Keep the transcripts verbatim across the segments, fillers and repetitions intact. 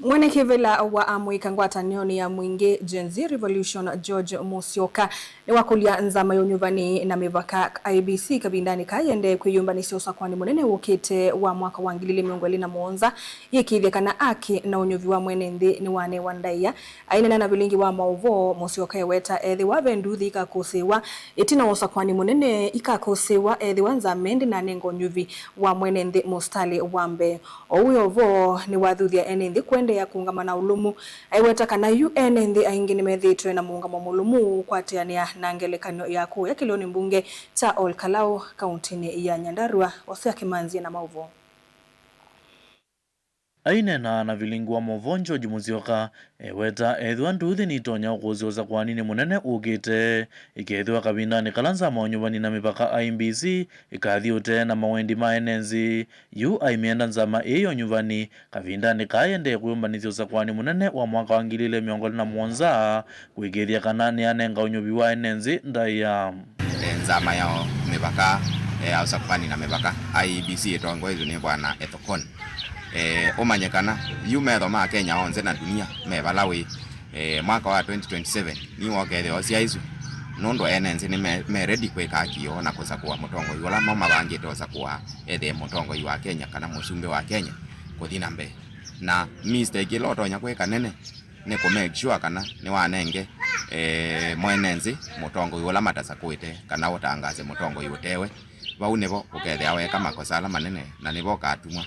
Mwene kĩvĩla wa amũika ngwatanĩonĩ ya Mwingĩ Gen Z Revolution, George Musyoka, nĩwakũlya nzama ya ũnyuvani na mĩvaka, I E B C, kavindanĩ kaa yĩendee kwĩyũmbanĩsya ũsakũani mũnene wũkĩte wa mwaka wa ngili ilĩ mĩongo ĩlĩ na mũonza yĩkĩĩthye kana aki na ũnyuvi wa mwene nthĩ nĩwanewa ndaĩa. Aineena na vilingi wa maũvoo, Musyoka eweta ethĩwa ve nduthi ikakũsĩĩwa ĩtina wa ũsakũani mũnene, ikakũsĩĩwa ethĩwa nzama ĩndĩ nanenga ũnyuvi wa mwene nthĩ mũsitalĩ wa mbee. Oou wĩ ũvoo nĩwathuthya ene nthĩ kũendeea kũũngama na ũlũmu. Aiweta kana yu ene nthĩ aingĩ nĩmethĩĩtwe na mũũngamo mũlũmu kũatĩanĩa na ngelekany'o ya kũũya kĩlĩonĩ mbunge kya Ol Kalou, kauntinĩ ya Nyandarua. Hosea Kĩmanzi na maũvoo. Aineena na vilingi wa maũvoo, George Musyoka eweta ethĩwa nduthi nitonya ũkũsĩĩwa ũsakũaninĩ mũnene ũkĩte, ĩkethĩwa kavindanĩ kala nzama ya ũnyuvani na mĩvaka, I E B C, ĩkathi ũtee na mawendi ma ene nthĩ. Yu aimyenda nzama ĩĩ ya ũnyuvani kavindanĩ kaa yĩendee kwĩyũmbanĩsya ũsakũani mũnene wa mwaka wa ngili ilĩ mĩongo ĩlĩ na mũonza, kũĩkĩĩthya kana nĩyanenga ũnyuvi wa ene nthĩ ndaĩa. E, nzama ya mĩvaka, e, ya ũsakũani na mĩvaka, I E B C, ĩtongoetw'e nĩ Bwana Ethekon. E, ũmanye kana yu metho ma Kenya onthe na dunia me vala wĩ. E, mwaka wa twenty twenty-seven nĩw'o ũkethĩwa ũsyaĩĩsw'e, nũndũ ene nthĩ nĩ me, me ready kwĩka akio na kũsakũa mũtongoi ũla mo mavangĩte ũsakũa ethĩe mũtongoi wa Kenya kana mũsumbĩ wa Kenya kũthi na mbee. Na mistake ĩla ũtonya kwĩka nene nĩ kũ make sure kana nĩwanenge, eh, mwene nthĩ mũtongoi ũla matasakũĩte kana ũtangaase mũtongoi ũtewe. Vau nĩvo ũkethĩa weka makosa ala manene, na nĩvo ũkatumwa,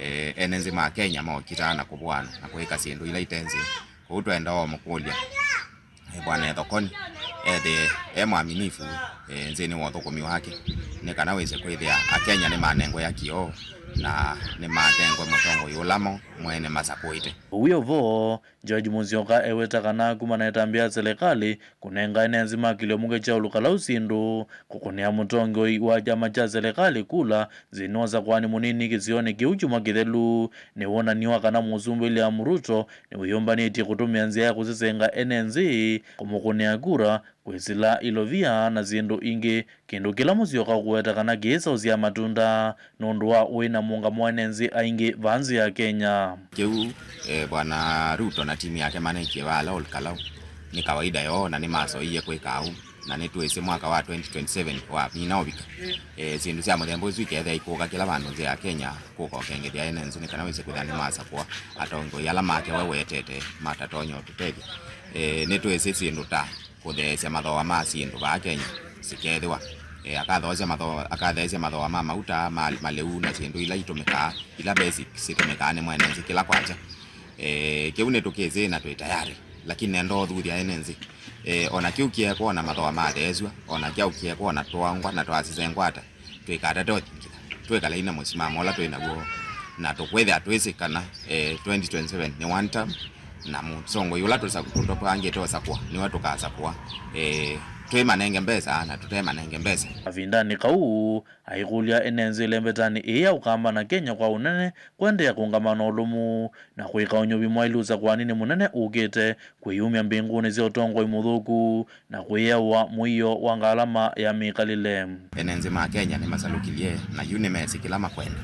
eh, ene nthĩ ma Kenya mokitaa na kũvũana na kwĩka syĩndũ ila ite nzeo. Kwoou twenda o mũkũlya, eh, Bwana Ethekon ethĩe e mwaminifu, eh, nthĩnĩ wa ũthũkũmi wake, nĩ kana wĩse kwĩthĩa Akenya nĩmanengwe akio na nĩmanengwe mũtongoi ũla mo mwene masakũĩte. Ũu wĩ ũvoo, George Musyoka eweta kana kumana na ĩtambya ya selekalĩ kũnenga ene nthĩ ma kĩlĩo mũke kya Ol Kalou syĩndũ, kũkũnĩa mũtongoi wa kyama kya selekalĩ kula nthĩnĩ wa ũsakũani mũnini kĩsionĩ kĩu kyumwa kĩthelu, nĩ wonany'o wa kana Mũsumbĩ William Ruto nĩwĩyũmbanĩtye kũtũmĩa nzĩa ya kũsesenga ene nthĩ kũmũkũnĩa kura, kwĩsĩla ilovia na syĩndũ ingĩ, kĩndũ kĩla Musyoka ũkũweta kana kĩĩsa ũsyaa matunda nũndũ wa ũĩ na mũũngamo wa ene nthĩ aingĩ vaa nthĩ ya Kenya. Kĩu, eh, Bwana Ruto na timu yake manekie vala Ol Kalou nĩ kawaida yoo, na nĩmasoie kwĩka ũu, na nĩtwĩsĩ mwaka wa twenty twenty-seven wamina ũvika, eh, syĩndũ sya mũthemba ũsu ikethĩa ikũka kĩla vandũ nthĩ ya Kenya, kũka ũkengethya ene nthĩ nĩ kana wĩse kwĩthĩa nĩmasakũa atongoi ala make we wetete matatonya ũtũtethya. Eh, nĩtwĩsĩ syĩndũ ta kũtheesya mathooa ma syĩndũ vaa Kenya sikethĩwa. E, akathoosya mathooa, akatheesya mathooa ma mauta, ma malĩu na syĩndũ ila itũmĩkaa, ila basic sitũmĩkaa nĩ mwene nthĩ kĩla kwakya. E, kĩu nĩtũkĩsĩ na twĩ tayari, lakini nenda ũthuthya ene nthĩ. E, ona kĩu kĩekwa ona mathooa matheesw'a, ona kyaũ kĩekwa ona twaongwa na twasisengwa ata, twĩkatate ũthingitha, twĩkalei na mũsimamo ũla twĩ naw'o, na tũkwĩthĩa twĩsĩ kana, eh, twenty twenty-seven nĩ one term, na mũsongoi ũla tũsa-, tũ-, tũvangĩte ũsakũa nĩwe tũkasakũa. Eh, twĩ manenge mbesa na tũte manenge mbesa. Kavindanĩ kau, aikũlya ene nzĩ ĩlembetanĩ ĩĩ ya Ũkamba na Kenya kwa ũnene kũendeea kũũngama na ũlũmu na kũĩka ũnyuvi mwaĩlu ũsakũaninĩ mũnene ũkĩte, kwĩyumya mbingũnĩ sya ũtongoi mũthũku, na kwĩyaũa mũio wa ngalama ya mĩkalĩle. Ene nzĩ ma Kenya nĩmasalukilye, na yu nĩmesĩ kĩla makwenda.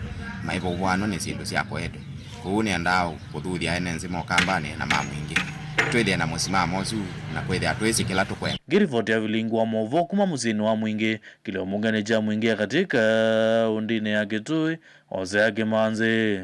Maivũvũanwa nĩ syĩndũ syakoetwe. Kwoou nĩendaa kũthuthya ene nzĩ ma Ũkambanĩ na ma Mwingĩ twĩthĩe na mũsimamo ũsu na kwĩthĩa twĩsĩ kĩla tũkwenda. Ngĩrivoti ya vilingi wa maũvoo kuma mũsyĩnĩ wa Mwingĩ, kĩlĩo mũngenĩ kya Mwingĩ ya katĩ kaũndĩnĩ ya Kĩtũĩ, Hosea Kĩmanzi.